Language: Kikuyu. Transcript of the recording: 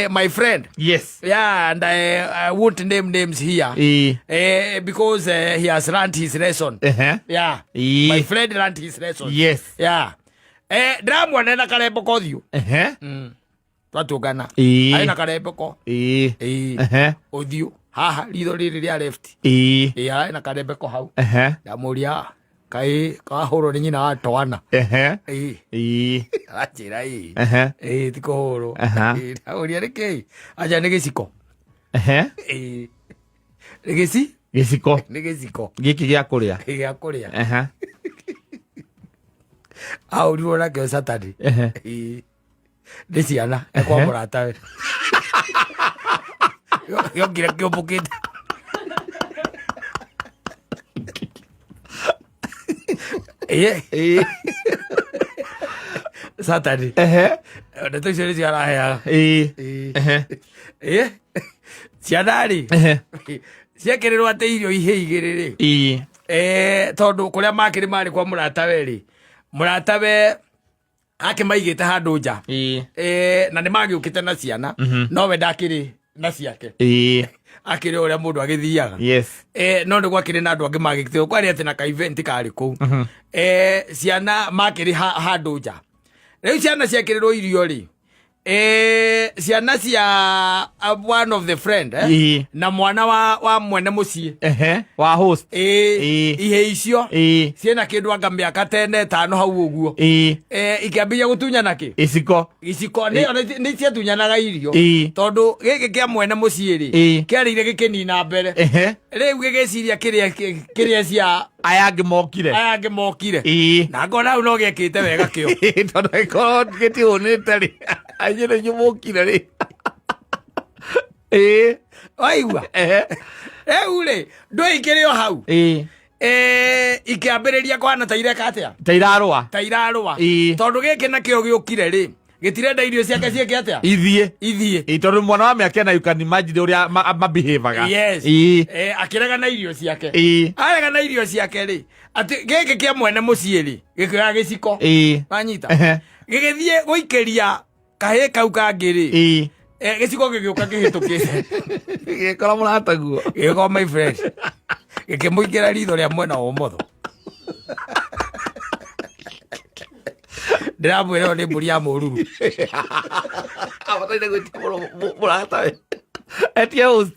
my friend. Yeah, and I won't name names here because he has learned his lesson. Yeah. My friend learned his lesson. Yeah. Ndĩramuona na karembeko ũthiũ. Twatũngana. Arĩ na karembeko. Ĩĩ. Ũthiũ haha ritho rĩrĩ rĩa left. Ĩĩ, arĩ na karembeko hau. Ndamũria kaĩ kahũrwo nĩ nyina wa twana. Ĩĩ. Aranjĩra ĩĩ. Ĩĩ, ti kũhũrwo. Ĩĩ, ndamũria nĩ kĩĩ? Anja nĩ gĩciko. Ĩĩ. Nĩ gĩci? Gĩciko. Nĩ gĩciko. Gĩkĩ gĩa kũrĩa. Gĩa kũrĩa. Ahũrirwo nakĩo Saturday. Ĩĩ. Nĩ ciana e kwa mũratawe. Gĩokire kĩũmbũkĩte. Ĩĩ. Saturday. Ndeto icio nĩcio araheaga. Ĩĩ. Ĩĩ. Ciana rĩ ciekĩrĩrwo atĩ irio ihĩ igĩrĩ rĩ, tondũ kũrĩa makĩrĩ marĩ kwa mũratawe rĩ, mũratawe akĩmaigĩte handũ nja. Na nĩ magĩũkĩte na ciana, nowe ndakĩrĩ na ciake. Akĩrĩ ũrĩa mũndũ agĩthiaga. No nĩ gwakĩrĩ na andũ angĩ magĩkĩte kwarĩ atĩ na ka event karĩ kũu. Ciana makĩrĩ handũ nja. Rĩu ciana ciekĩrĩrwo irio rĩ, ciana cia one of the friend, na mwana wa mwene mũciĩ. Wa host. Ihe icio ciĩna kĩndũ anga mĩaka tene ĩtano hau ũguo. Ikĩambĩrĩria gũtunyana kĩ? Iciko. Gĩciko nĩ ciatunyanaga irio. Tondũ gĩkĩ kĩa mwene mũciĩ rĩ, kĩarĩire gĩkĩnina mbere. Rĩu gĩgĩciria kĩrĩa cia aya angĩ mokire. Aya angĩ mokire. Na ngona hau no gĩekĩte wega kĩo. Tondũ angĩkorwo gĩtihũnĩte rĩ, inyuĩ nĩ inyuĩ mũkire rĩ. Waigua? Rĩu rĩ, ndũĩ ikĩrĩ o hau. Ikĩambĩrĩria kũhana ta ireka atĩa? Ta irarũa. Ta irarũa. Tondũ gĩkĩ nakĩo gĩũkire rĩ, gĩtirenda irio ciake ciĩke atĩa? Ithiĩ. Ithiĩ. Ĩĩ, tondũ mwana wa mĩaka ĩna, you can imagine ũrĩa mabehavaga. Yes. Akĩrega na irio ciake. Arega na irio ciake rĩ, atĩ gĩkĩ kĩa mwene mũciĩ rĩ, gĩkĩoya gĩciko. Wanyita? Gĩgĩthiĩ gũikĩria kahĩĩ kau kangĩ rĩ, gĩciko gĩgĩũka kĩhĩtũkĩte. Gĩgĩkora mũrataguo. Gĩgĩkorwo my friend gĩkĩmũikĩra ritho rĩa mwena wa ũmotho. Ndĩramwĩra ĩyo nĩ mbũri ya mũruru. Abataire gwĩtia mũratawe etie host.